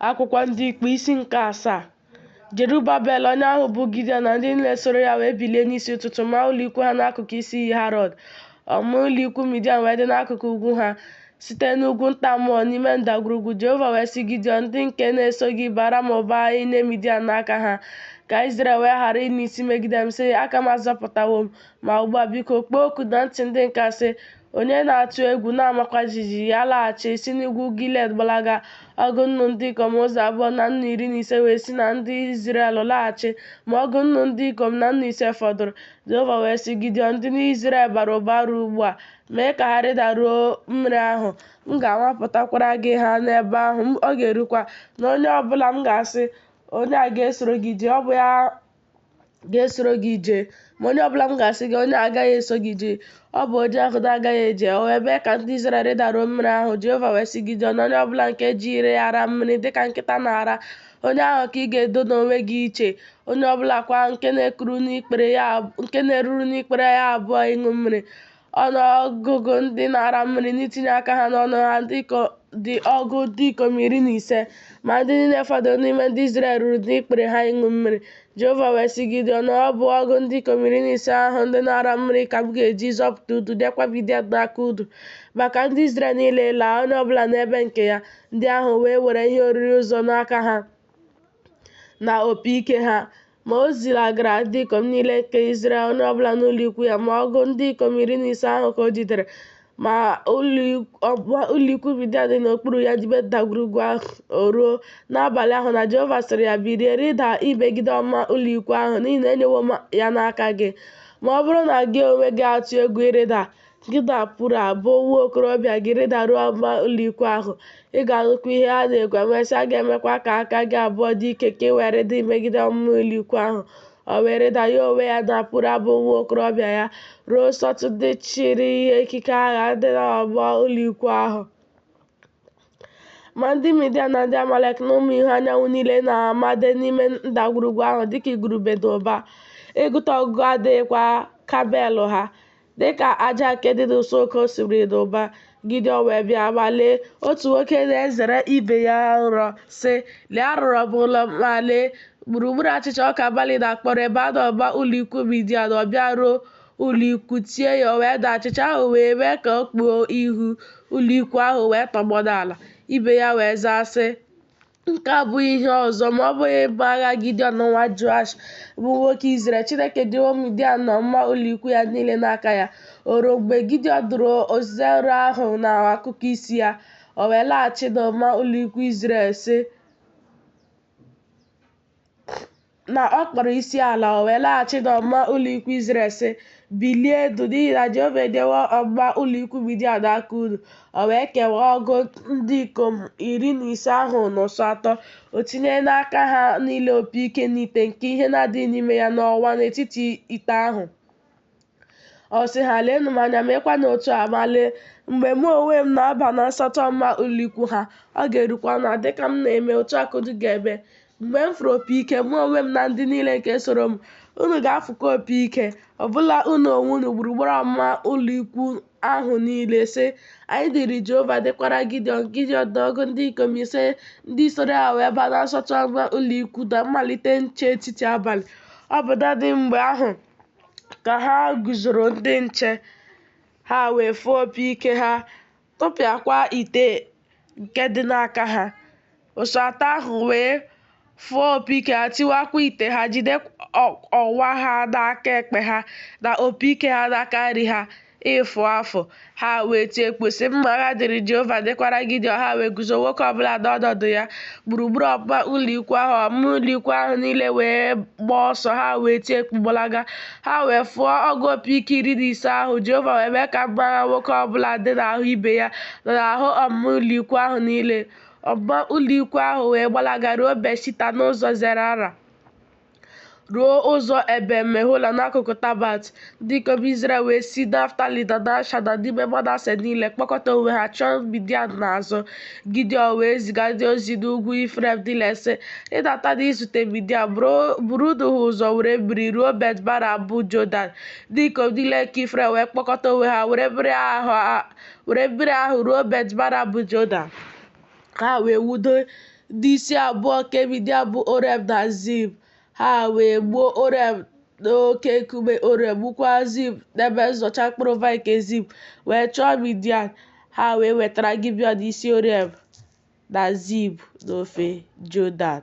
Akwụkwọ Ndị Ikpe isi nke 7. Jerubabel, onye ahụ bụ Gidiọn, na ndị niile soro ya wee bilie n'isi ụtụtụ maa ụlọikwu ha n'akụkụ isi iyi Harọd. Ọmụma ụlọikwu Midian wee dị n'akụkụ ugwu ha, site n'ugwu nta More n'ime ndagwurugwu. Jehova wee sị Gidiọn, Ndị nke na-eso gị bara m ụba inye Midian n'aka ha, ka Izrel wee ghara ịnya isi megide m, sị, Aka m azọpụtawo m. Ma ugbu a, biko, kpọọ oku na ntị ndị nke a, sị, Onye na-atụ egwu, na-amakwa jijiji, ya laghachi, si n'ugwu Gilead gbalaga. Ọgụ nnu ndị ikom ụzọ abụọ na nnu iri na ise wee si na ndị Izrel laghachi, ma ọgụ nnu ndị ikom na nnu ise fọdụrụ. Jehova wee sị Gidiọn, Ndị Izrel bara ụba ruo ugbu a, mee ka ha rịdaruo mmiri ahụ, m ga-anwapụtakwara gị ha n'ebe ahụ, ọ ga-erukwa na onye ọ bụla m ga-asị, Onye a ga-esoro gị jee, ọ bụ ya ga-esoro gị jee, ma onye ọbụla m ga-asị gị, onye a agaghị eso gị jee, ọ bụ onye ahụ na-agaghị eje. O wee mee ka ndị Izrel rịdaruo mmiri ahụ. Jehova wee sị Gidiọn, onye ọbụla nke ji ire ya ara mmiri dịka nkịta na-ara, onye ahụ ka ị ga-edo n'onwe gị iche, onye ọbụla kwa nke na-eruru n'ikpere ya abụọ ịṅụ mmiri. Ọnụ ọgụgụ ndị na-ara mmiri n'itinye aka ha n'ọnụ ha dị ọgụ ndị ikom 15, ma ndị niile fọdụrụ n'ime ndị Izrel ruru n'ikpere ha ịṅụ mmiri. Jehova wee sị Gidiọn, Ọ bụ ọgụ ndị ikom 15 ahụ ndị na-ara mmiri ka m ga-eji zọpụta unu, nyekwa Midian n'aka unu. Ma ka ndị Izrel niile laa, onye ọbụla n'ebe nke ya. Ndị ahụ wee were ihe oriri ụzọ n'aka ha na opi ike ha. Ma o zilagara ndị ikom niile nke Izrel, onye ọbụla n'ụlọ ikwu ya. Ma ọgụ ndị ikom 15 ahụ ka o jidere. Ma ụlọikwu Midian dị n'okpuru ya n'ime ndagwurugwu ahụ. O ruo n'abalị ahụ na Jehova sịrị ya, Bilie, rịda imegide ọmụma ụlọikwu ahụ, n'ihi na enyewo m ya n'aka gị. Ma ọ bụrụ na gị onwe gị atụ egwu ịrịda, gị na Pura, bụ nwa okorobịa gị, rịdaruo ọmụma ụlọikwu ahụ. Ị ga-anụkwa ihe ha na-ekwu, emesịa a ga-emekwa ka aka gị abụọ dị ike ka ị wee rịda imegide ọmụma ụlọikwu ahụ. O wee rịda, ya onwe ya na Pura bụ nwa okorobịa ya, ruo nsọtụ ndị chịịrị ihe ekike agha dị n'ọmụma ụlọikwu ahụ. Ma ndị Midian na ndị Amalek na ụmụ ihu anyanwụ niile na-amade n'ime ndagwurugwu ahụ dịka igurube n'ụba. Ịgụta ọgụgụ adịghịkwa kamel ha, dịka aja nke dị n'ụsọ oke osimiri n'ụba. Gidiọn wee bịa, ma lee, otu nwoke na-ezere ibe ya nrọ, sị, Lee, arọrọ m nrọ, ma lee, mụrụmụrụ achịcha ọka bali na-akpọre baa n'ọmụma ụlọikwu Midian, ọ bịaruo ụlọikwu tie ya, o wee daa, achịcha ahụ wee mee ka o kpuo ihu, ụlọikwu ahụ wee tọgbọ n'ala. Ibe ya wee zaa, sị, Nke a abụghị ihe ọzọ ma ọ bụghị mma agha Gidiọn nwa Joash, bụ nwoke Izrel. Chineke enyewo Midian na ọmụma ụlọikwu ya niile n'aka ya. O ruo mgbe Gidiọn nụrụ ozize nrọ ahụ na akụkọ isi ya, o wee laghachi n'ọmụma ụlọikwu Izrel sị na ọ kpọrọ isi ala, o wee laghachi n'ọmụma ụlọikwu Izrel sị, Bilienụ, n'ihi na Jehova enyewo ọmụma ụlọikwu Midian n'aka unu. O wee kewaa ọgụ ndị ikom 15 ahụ n'ụsọ atọ. O tinye n'aka ha niile opi ike na ite nke ihe na-adịghị n'ime ya na ọwa n'etiti ite ahụ. Ọ sị ha, Leenụ m anya, meekwanụ otu a, ma lee, mgbe mụ onwe m na-aba na nsọtụ ọmụma ụlọikwu ha, ọ ga-erukwa na dịka m na-eme, otu a ka unu ga-eme. Mgbe m fụrụ opi ike, mụ onwe m na ndị niile nke soro m, unu ga-afụkwa opi ike, ọbụla unu onwe unu gburugburu ọmụma ụlọikwu ahụ niile, sị, Anyị dịrị Jehova, dịkwara Gidiọn. Gidiọn na ọgụ ndị ikom ise ndị soro ya wee baa na nsọtụ ọmụma ụlọikwu na mmalite nche etiti abalị. Ọ bụ naanị mgbe ahụ ka ha guzoro ndị nche, ha wee fụọ opi ike ha, tụpịakwa ite nke dị n'aka ha. Ụsụ atọ ahụ wee fụọ opi ike ha, tiwakwa ite ha, jide ọwa ha n'aka ekpe ha na opi ike ha n'aka nri ha ịfụ afụ. Ha wee tie mkpu, sị, Mma agha dịrị Jehova, dịkwara Gidiọn. Ha wee guzo nwoke ọbụla n'ọnọdụ ya gburugburu ọmụma ụlọikwu ahụ. Ọmụma ụlọikwu ahụ niile wee gbaa ọsọ, ha wee tie mkpu gbalaga. Ha wee fụọ ọgụ opi ike 15 ahụ. Jehova wee mee ka mma agha nwoke ọbụla dị n'ahụ ibe ya na n'ahụ ọmụma ụlọikwu ahụ niile. Ọmụma ụlọikwu ahụ wee gbalaga ruo Bet-shita n'ụzọ Zerera, ruo ụzọ Ebel-mehola n'akụkụ Tabat. Ndị ikom Izrel wee si Naftali na n'Asha na n'ime Manase niile kpọkọta onwe ha chụọ Midian n'azụ. Gidiọn wee ziga ndị ozi n'ugwu Ifrem niile, sị, Rịdatanụ izute Midian, burunụ ha ụzọ were mmiri ruo Bet-bara bụ Jọdan. Ndị ikom niile nke Ifrem wee kpọkọta onwe ha were mmiri ahụ ruo Bet-bara bụ Jọdan. Ha wee nwude Ndị isi abụọ nke Midian bụ Oreb na Zib. Ha wee gbuo Oreb n'oke nkume Oreb, gbukwaa Zib n'ebe nzọcha mkpụrụ vaịn nke Zib, wee chụọ Midian. Ha wee wetara Gidiọn isi Oreb na Zib n'ofe Jọdan.